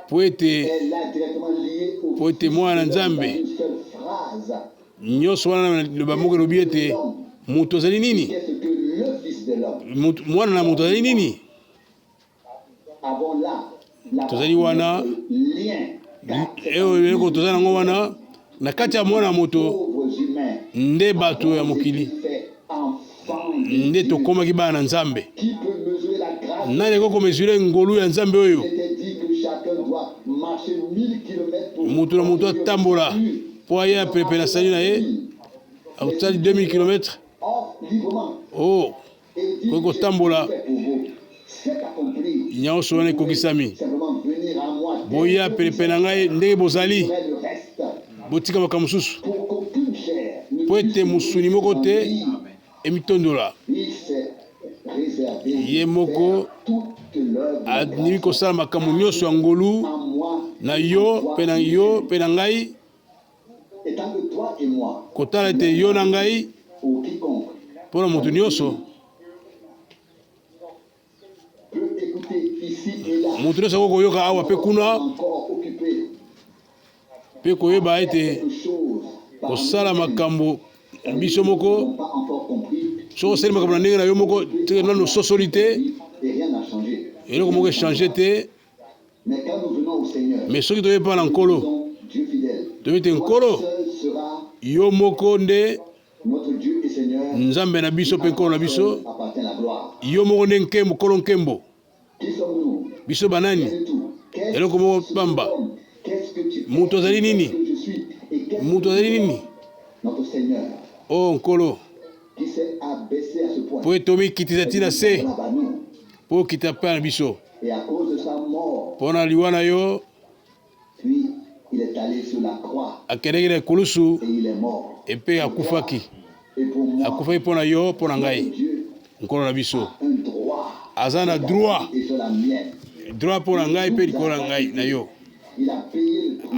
Po ete est là directement lié au po ete mwana na Nzambe dans une seule phrase. Nyonso wana na liloba moko elobi ete moto azali nini? Qu'est-ce que le Fils de l'homme? Mwana na moto azali nini? Avons là, là Tozali wana lien. Eyo eloko toza nango wana na kati ya mwana ya moto Pauvres humains nde bato ya mokili fait enfants de nde Dieu. Tokomaki bana na Nzambe. Qui peut mesurer la grâce? Nani akoki komesurer ngolu ya Nzambe oyo? Il était dit que chacun doit marcher 1000 kilomètres pour Moto na moto atambola mpo aya pepe na sali na ye, akosali 2000 km. Offre librement O et dit koki kotambola. fait pour vous. C'est accompli. Nyonso wana ekokisami. Simplement venir à moi. Boya penepene na ngai ndenge bozali. Le reste Botika makambo mosusu pour qu'aucune chair ne po ete mosuni moko te emitondola. Il s'est réservé Ye moko toute l'œuvre andimi kosala makambo nyonso ya ngolu en moi na yo mpe na yo mpe na ngai. Et tant que toi et moi Kotala ete yo na ngai ou quiconque mpo na moto nyonso peut écouter ici et là, moto nyonso akoki koyoka awa mpe kuna encore occupé mpe koyeba ete quelque chose par kosala makambo biso moko. pas encore compris Soki osali makambo na ndenge na yo moko te, nano ososoli te, et rien n'a changé. Eloko moko echanger te. Mais quand nous venons au Seigneur, Mais soki toyebi mpa na Nkolo, disons, Dieu fidèle, toyebi ete Nkolo, seul sera yo moko nde notre Dieu et Seigneur, Nzambe na biso mpe Nkolo na biso, appartient la gloire. Yo moko nde nkembo, Nkolo nkembo. Qui sommes-nous? Biso banani? Rien du tout. Qu'est-ce Eloko moko que pamba. l'homme? Qu'est-ce que tu es? Moto azali nini? Qu'est-ce que je suis? Et qu'est-ce Moto que azali nous nini? Notre Seigneur. O oh, Nkolo, mpo ete omikitisa ti na se mpo okita mpe na biso mpo na liwa na yo. Akendeki na ekulusu mpe akufaki, akufaki mpo na yo, mpo na ngai. Nkolo na biso aza na droit, droit mpo na ngai mpe likolo na ngai na yo.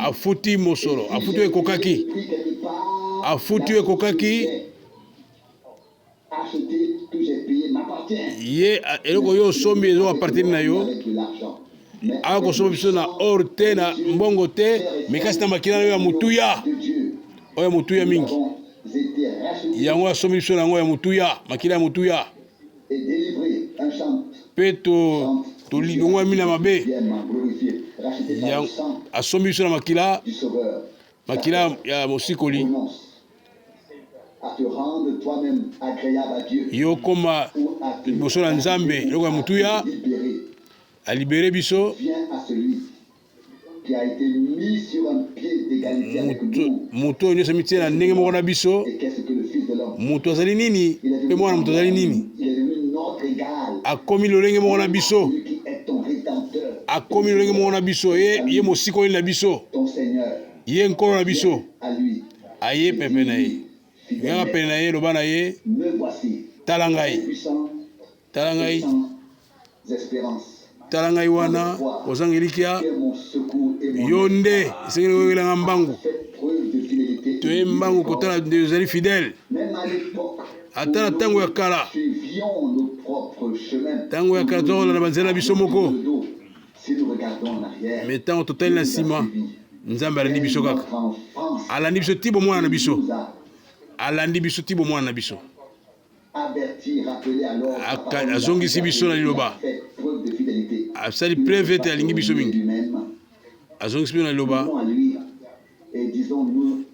Afuti mosolo, afuti oyo ekokaki, afuti oyo ekokaki ye. Eloko yo osombi ezo appartenir na yo. Awa kosomba biso na or te, na mbongo te, me kasi na makila na yo ya motuya, oyo ya motuya mingi. Yango asombi biso na yango ya motuya, makila ya motuya, mpe tolongwami na mabe. Asombi biso na makila, makila ya mosikoli. Yo koma liboso na Nzambe eloko ya motuya, alibere biso. Moto oyo nyonso amitie na ndenge moko na biso, moto azali nini mpe mwana moto azali nini? Akomi lolenge moko na biso, akomi lolenge moko na biso. Ye, ye mosikoli na biso, ye Nkolo na biso. Aye pepe na ye, yaka pene na ye, loba na ye: "Tala ngai, tala ngai, tala ngai wana kozanga elikya. Yo nde esengeli koyokelanga mbangu." Toye mbangu kotala nde ozali fidèle. Ata na ntango ya kala, ntango ya kala tokolanda banzela na biso moko, me ntango totali na nsima, Nzambe alandi biso kaka, alandi biso ti bomwana na biso, alandi biso ti bomwana na biso, azongisi biso na liloba, asali preuve ete alingi biso mingi, azongisi biso na liloba.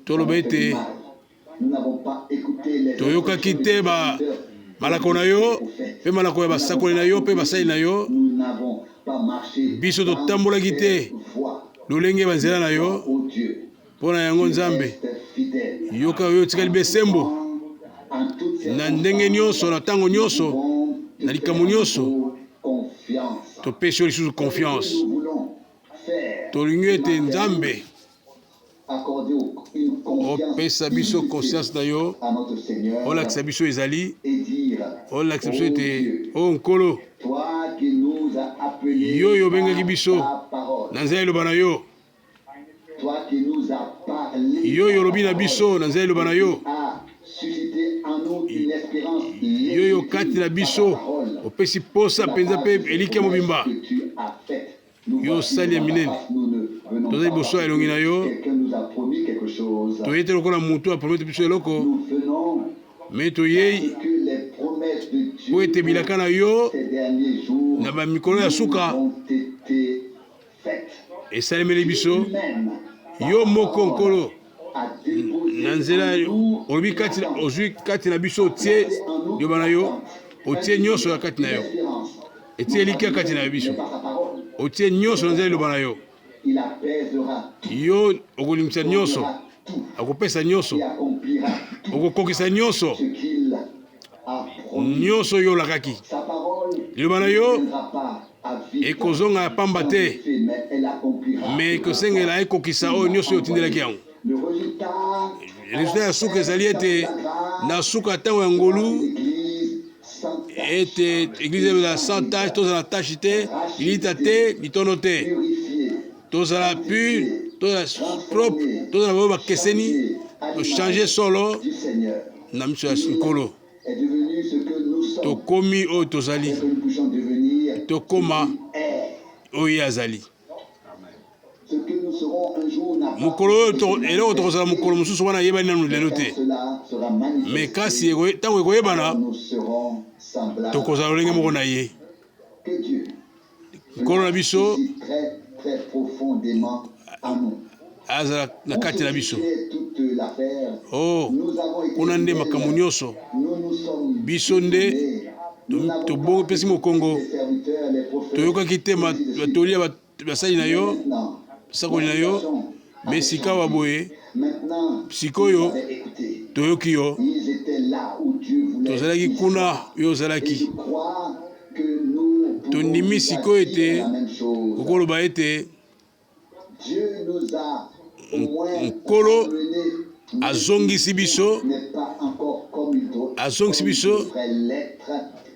Toloba ete toyokaki te ba malako na yo mpe malako ya basakoli na yo mpe basali na yo. Biso totambolaki te lolenge banzela na yo. Mpo na yango, Nzambe, yoka, oyo otikali besembo na ndenge nyonso, na ntango nyonso, na likambo nyonso. Topesi yo lisusu confiance. Tolingi ete, Nzambe, opesa biso conscience na yo, olakisa biso ezali, olakisa biso ete o Nkolo, yo oyo obengaki biso na nzela eloba na yo, yo oyo olobi na biso na nzela eloba na yo, yo oyo kati na biso opesi posa mpenza mpe elikya mobimba, yo osali ya minene. Toza liboso ya elongi na yo. Toye te lokola motu apromettre biso eloko, me toyei mpo ete bilaka na yo na bamikolo ya suka esalemeli biso. Yo moko, Nkolo, na nzela olobi kati, ozwi kati na biso, otie liloba na yo, otie nyonso ya kati na yo, etie elikya kati na biso, otie nyonso na nzela liloba na yo. Yo okolimbisa nyonso, akopesa nyonso, okokokisa nyonso, nyonso oyo olakaki. Liloba na yo ekozonga ya pamba te, me ekosengela ekokisa oyo nyonso oyo otindelaki yango. Résultat ya suka ezali ete na suka ntango ya ngolu, ete église ezala sans tache, tozala tache te, lilita te, litono te, tozala pur, tozala propre, tozala baoyo bakeseni, tochange solo na miso ya Nkolo. Tokomi oyo tozali, tokoma oyo ye azali. Mokolo oyo eloko tokozala mokolo mosusu wana eyebani nanu lelo te, me kasi ntango ekoyebana, tokozala lolenge moko na ye. Nkolo na biso azala na kati na biso. Oh, kuna nde makambo nyonso. Biso nde topesi mokongo, toyokaki te batoli ya basali na yo, basakoli na yo. Me sikawa boye, sikoyo toyoki yo. Tozalaki kuna, yo ozalaki. Tondimi sikoyo ete okoloba ete Nkolo azongisi biso, azongisi biso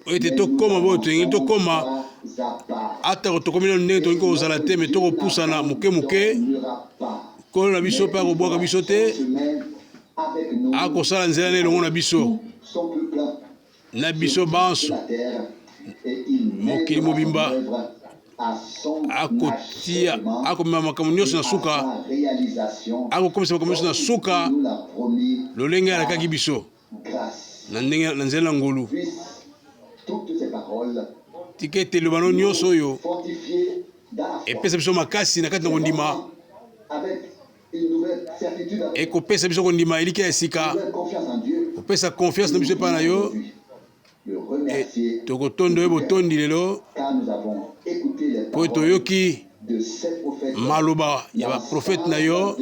ete tokóma boyo tolingi tokóma, atako tokomi nano ndenge tolingi kozala te, me tokopusana moke moke. Nkolo na biso mpe akobwaka biso te, akosala nzela na elongo na biso, na biso banso, mokili mobimba. Akotia, akomema makambo nyonso na suka, akokomisa makambo nyonso na suka lolenge alakaki biso na ndenge na nzela na ngolu. Tika ete liloba no nyonso oyo epesa biso makasi na kati na kondima, ekopesa biso kondima, elikya ya sika, kopesa confiance na biso epai na yo. Tokotondo yo botondi lelo mpo toyoki maloba ya baprofete na yo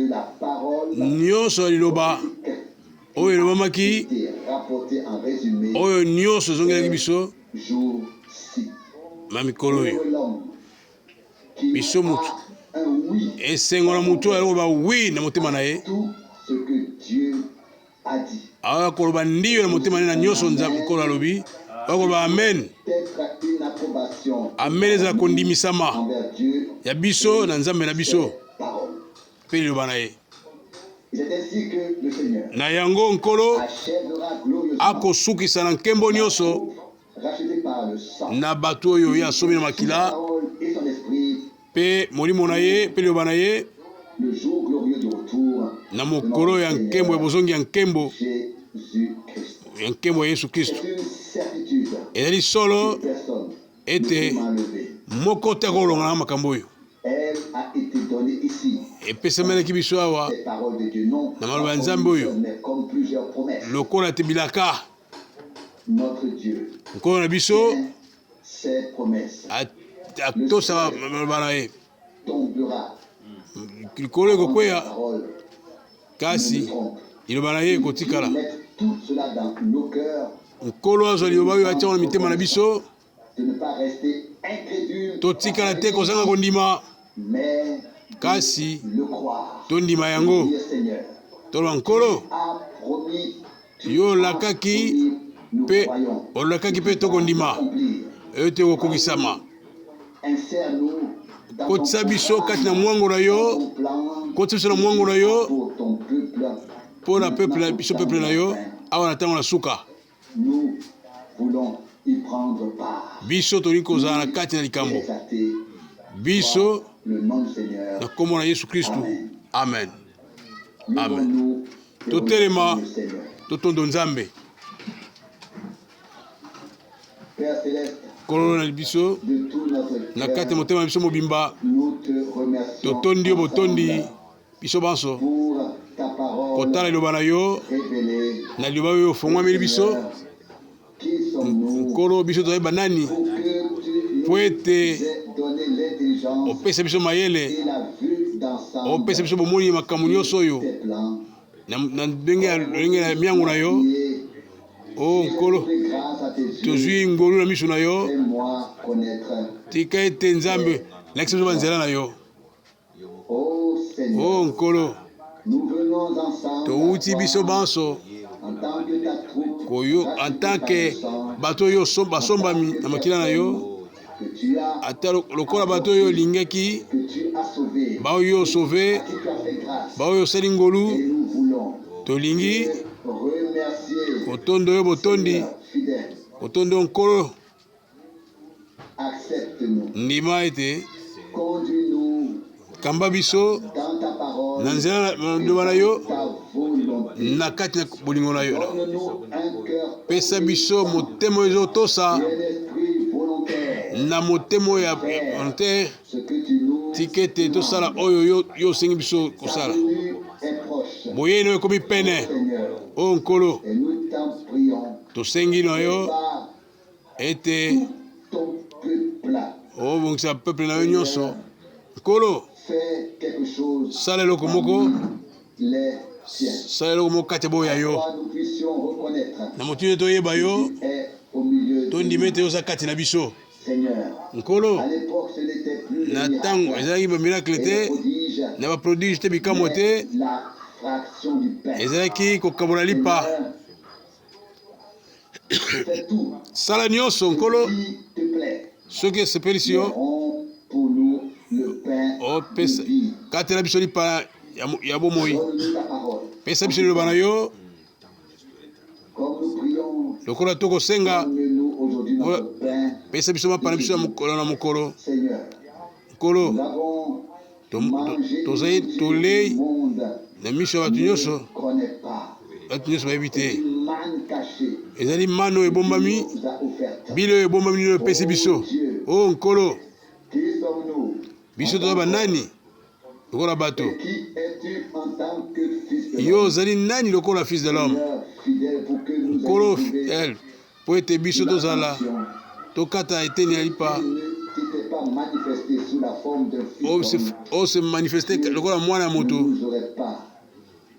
nyonso ya liloba oyo elobamaki, oyo nyonso ezongelaki biso na mikolo oyo. Biso mutu esengo na mutu oyo aloba wi na motema na ye, awa koloba ndiyo na motema na nyonso Nzambe Nkolo alobi, akoloba amen. Amen ezala kondimisama ya biso na Nzambe na biso mpe liloba na ye. Na yango Nkolo akosukisa na nkembo nyonso na bato oyo ye asomi na makila mpe molimo na ye mpe liloba na ye, na mokolo ya nkembo ya bozongi ya nkembo ya nkembo ya Yesu Kristo. Ezali solo ete moko te akolonga na makambo oyo epesamelaki biso awa na maloba ya Nzambe oyo, lokola te bilaka. Nkolo na biso atosaka maloba na ye. Likolo ekokweya, kasi liloba na ye ekotikala. Nkolo azwa liloba oyo atia na mitema na biso, totikala te kozanga kondima, kasi tondima yango. Toloba, Nkolo, yo olakaki mpe olakaki mpe tokondima ete okokokisama. Kotisa biso kati na mwango na yo, kotisa biso na mwango na yo mpo na peuple na biso, peuple na yo awa na ntango na suka. Biso tolingi kozala na kati na likambo biso na nkombo na Yesu Kristu, amen, amen. Totelema, totondo Nzambe. Nkolo na biso, na kati ya motema na biso mobimba, totondi yo botondi biso banso kotala liloba na yo, na liloba oyo ofongwameli biso. Nkolo, biso tozali banani mpo ete opesa biso mayele, opesa biso bomoni makambo nyonso oyo na ndenge ya lolenge ya miango na yo? O Nkolo, tozwi ngolu na miso na yo. Tika ete Nzambe lakisa biso banzela na yo. O Nkolo, towuti biso banso koyo en tant que bato oyo basombami na makila na yo, ata lokola bato oyo olingaki, baoyo osauve, baoyo osali ngolu. Tolingi kotondo yo botondi, kotondo yo Nkolo. Ndima ete kamba biso na nzela na liloba na yo, na kati na bolingo na yo. Pesa biso motema oyo ezotosa, na motema oyo ya volontaire. Tika ete tosala oyo yo, yo osengi biso kosala. Boyei na yo ekomi pene, o Nkolo. Tosengi na yo ete obongisa peuple na yo nyonso. Nkolo, sala eloko moko, sala eloko moko kati ya boyo ya yo. Na motindo toyeba yo, tondima ete oza kati na biso. Nkolo, na ntango ezalaki ba miracle te, na ba prodige te, bikamwa te, ezalaki kokabola lipa. Sala nyonso, Nkolo, soki esepelisi yo, opesa katela biso lipa ya bomoi, pesa biso liloba na yo. Lokola tokosenga, pesa biso mapa na biso ya mokolo na mokolo. Nkolo, tozali tolei na miso ya bato nyonso, bato nyonso bayebi te. Ezali mano oyo ebombami, bile oyo ebombami nini oyo epesi biso. O Nkolo, biso toza banani lokola bato? Yo ozali nani lokola fils de l'homme? Nkolo fidèle, mpo ete biso tozala tokata eteni ya lipa oyo se manifeste lokola mwana ya moto.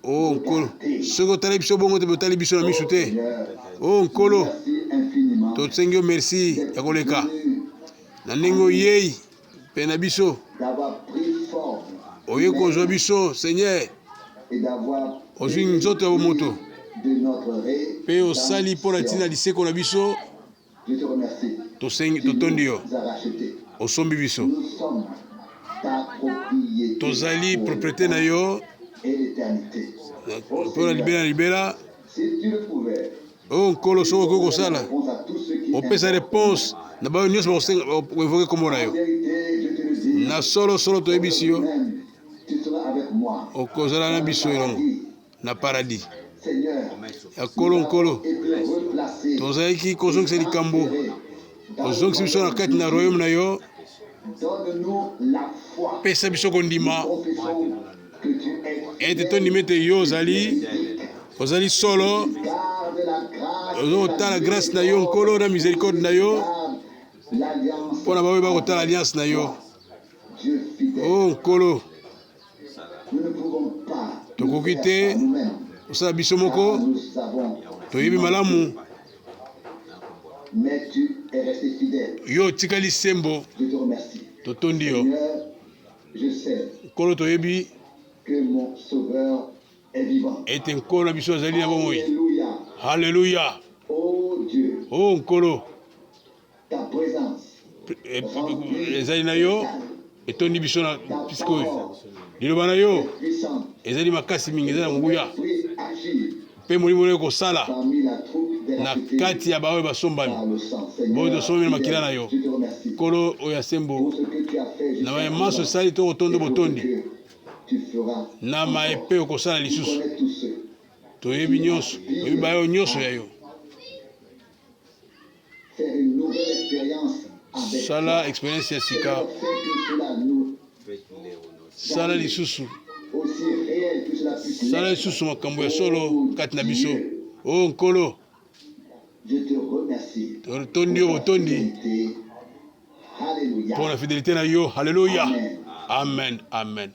O Nkolo, soki otali biso bongo te, otali biso na miso te. O Nkolo, tosengi yo merci ya koleka na ndenge oyei mpe na biso, oye kozwa biso Seigneur, ozwi nzoto ya bomoto mpe osali mpo na ntina liseko na biso. Tosengi, totondi yo, osombi biso, tozali propriété na yo mpo na libela na libela. O Nkolo, soki okoki kosala, opesa réponse na bayo nyonso bakosenga bakoevoke nkombo na yo. Na solo solo toyebisi yo, okozala na biso elongo na paradis ya Nkolo. Nkolo, tozalaki kozongisa likambo, ozongisi biso na kati na royaume na yo. Pesa biso kondima ete tondima ete yo ozali, ozali solo. Ozokotala grâce na yo, Nkolo, na miséricorde na yo mpo na baoyo bakotala alliance na yo. O Nkolo, tokoki te kosala biso moko, toyebi malamu yo otikali sembo. Totondi yo, Nkolo. Toyebi ete Nkolo na biso azali na bomoi. Halleluya! O Nkolo, ezali na yo etondi biso na pisiko oyo. Liloba na yo ezali makasi mingi, ezali na nguya, mpe Molimo na yo kosala na kati ya baoyo basombami, boyo tosombami na makila na yo. Nkolo oyo ya sembo, na maye manso esali, to kotondo botondi na maye mpe okosala lisusu. Toyebi nyonso, toyebi bayo nyonso ya yo. Sala experience ya sika, sala lisusu, sala lisusu makambo ya solo kati na biso. O Nkolo, totondi yo botondi mpo na fidelite na yo. Haleluya, amen, amen.